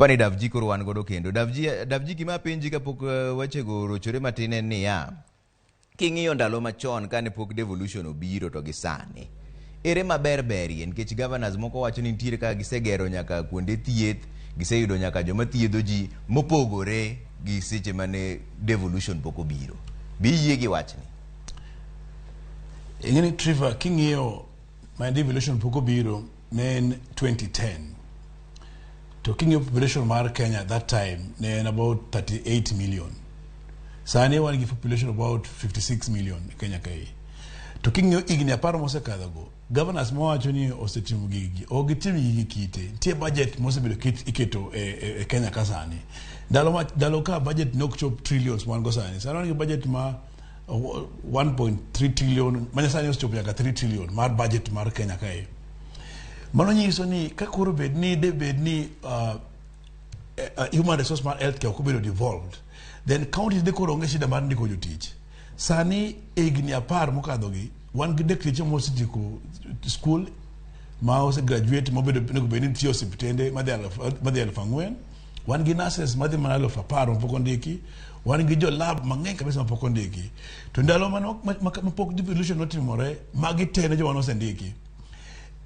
Pani Davji koro wan godo kendo. Davji, Davji gima apenji kapok wechego orochore matin en niya, king'iyo ndalo machon kane pok devolution obiro to gi sani, ere maber berie? Nikech governors moko wacho ni nitiere kaka gisegero nyaka kuonde thieth, giseyudo nyaka joma thiedho ji mopogore gi seche mane devolution pok obiro. Be iyie gi wachni? Ing'e ni Trevor, king'iyo ma devolution pok obiro ne en 2010 to king'iyo population mar Kenya at that time ne en about 38 million. Sani wan gi population about 56 million e Kenya kae. To king'iyo higni 10 mosekadhogo, governors mawacho ni osetimo gigi, ok gitim gigi kite. Nitie budget mosebedo iketo e Kenya ka sani. Ndalo ma ndalo ka budget ne ok chop trillions wan go sani. Sani wan gi budget ma 1.3 trillion, ma sani osechopo nyaka 3 trillion mar budget mar Kenya kae. Mano nyiso ni ka koro bed ni de bed ni human resource mar healthcare ok obedo devolved, then counties de koro onge shida mar ndiko jotich. Sani e higni 10 mokadhogi, wan gi dakteche mosetieko school ma ose graduate mobedo onego bed ni tiyo e osiptende madhi 4,000. Wan gi nurses madhi mana 10,000 mapok ondiki. Wan gi jo lab mang'eny kabisa mapok ondiki. To ndalo mapok devolution notimore, magi te ne joma nosendiki.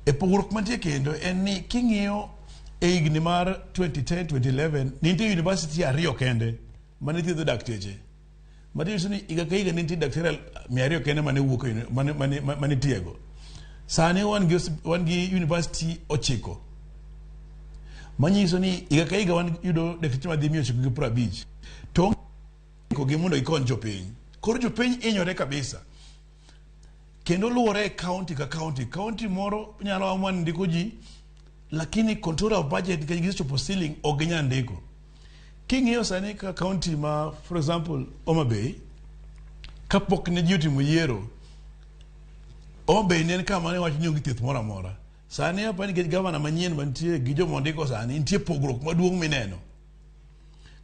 E pogruok mantie kendo en ni king'iyo e higni mar 2010 2011 ne nitie university ariyo kende mane thiedho dakteche. Manyiso ni higa ka higa ne nitie daktari 200 kende mane wuok mane tiego. Sani wan gi university 9. Manyiso ni higa ka higa wan yudo dakteche madhi 950. To gi mondo gikony jopiny. Koro jopiny hinyore kabisa. Kendo luwore e county ka county. County moro nyalo amua ni ndiko ji, lakini control of budget nikech gisechopo ceiling ok ginyal ndiko. King'iyo sani ka county ma for example Homa Bay, kapok ne ji otimo yiero, Homa Bay ne en kama ne wacho ni onge thieth moro amora. Sani apani nikech gavana manyien mantie gi joma ondiko sani nitie pogruok maduong' mineno.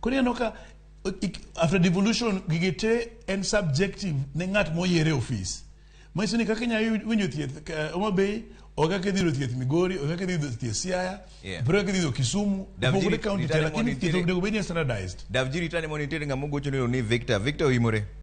Koro ineno ka after devolution gigi te en subjective ne ng'at moyier e ofis. Manyiso ni kaka inyalo winjo thieth Homa Bay, ok kaka idhi yudo thieth Migori, ok kaka idhi yudo thieth Siaya, opogore kaka idhi yudo Kisumu, opogore county te, lakini thieth onego bed ni standardized. Davji ritane mondo nitiere ng'ama ogocho ni Victor. Victor oimore.